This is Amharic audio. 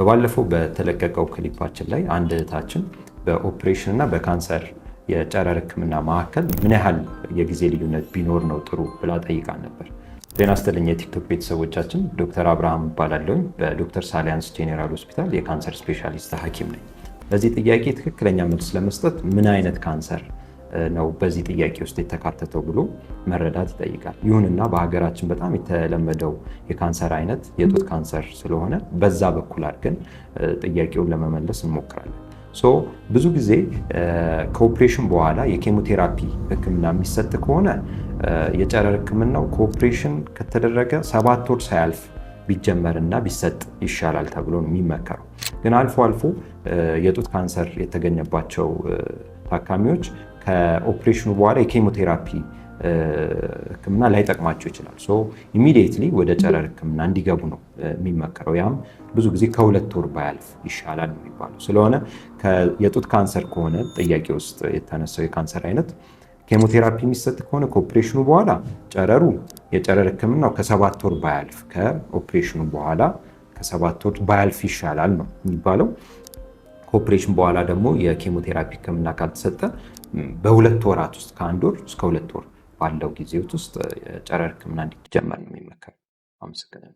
በባለፈው በተለቀቀው ክሊፓችን ላይ አንድ እህታችን በኦፕሬሽን እና በካንሰር የጨረር ሕክምና መካከል ምን ያህል የጊዜ ልዩነት ቢኖር ነው ጥሩ ብላ ጠይቃን ነበር። ጤና ይስጥልኝ የቲክቶክ ቤተሰቦቻችን፣ ዶክተር አብርሃም እባላለሁኝ። በዶክተር ሳሊያንስ ጄኔራል ሆስፒታል የካንሰር ስፔሻሊስት ሐኪም ነኝ። ለዚህ ጥያቄ ትክክለኛ መልስ ለመስጠት ምን አይነት ካንሰር ነው በዚህ ጥያቄ ውስጥ የተካተተው ብሎ መረዳት ይጠይቃል። ይሁንና በሀገራችን በጣም የተለመደው የካንሰር አይነት የጡት ካንሰር ስለሆነ በዛ በኩል አድርገን ጥያቄውን ለመመለስ እንሞክራለን። So ብዙ ጊዜ ከኦፕሬሽን በኋላ የኬሞቴራፒ ህክምና የሚሰጥ ከሆነ የጨረር ህክምናው ከኦፕሬሽን ከተደረገ 7 ወር ሳያልፍ ቢጀመርና ቢሰጥ ይሻላል ተብሎ ነው የሚመከረው። ግን አልፎ አልፎ የጡት ካንሰር የተገኘባቸው ታካሚዎች ከኦፕሬሽኑ በኋላ የኬሞቴራፒ ህክምና ላይጠቅማቸው ይችላል። So immediately ወደ ጨረር ህክምና እንዲገቡ ነው የሚመከረው። ያም ብዙ ጊዜ ከ2 ወር ባያልፍ ይሻላል ነው የሚባለው። ስለሆነ የጡት ካንሰር ከሆነ ጥያቄ ውስጥ የተነሳው የካንሰር አይነት ኬሞቴራፒ የሚሰጥ ከሆነ ከኦፕሬሽኑ በኋላ ጨረሩ የጨረር ህክምናው ከ7 ወር ባያልፍ፣ ከኦፕሬሽኑ በኋላ ከ7 ወር ባያልፍ ይሻላል ነው የሚባለው። ከኦፕሬሽን በኋላ ደግሞ የኬሞቴራፒ ህክምና ካልተሰጠ በ2 ወራት ውስጥ፣ ከ1 ወር እስከ 2 ወር ባለው ጊዜ ውስጥ የጨረር ህክምና እንዲጀመር ነው የሚመከረው። አመሰግናለሁ።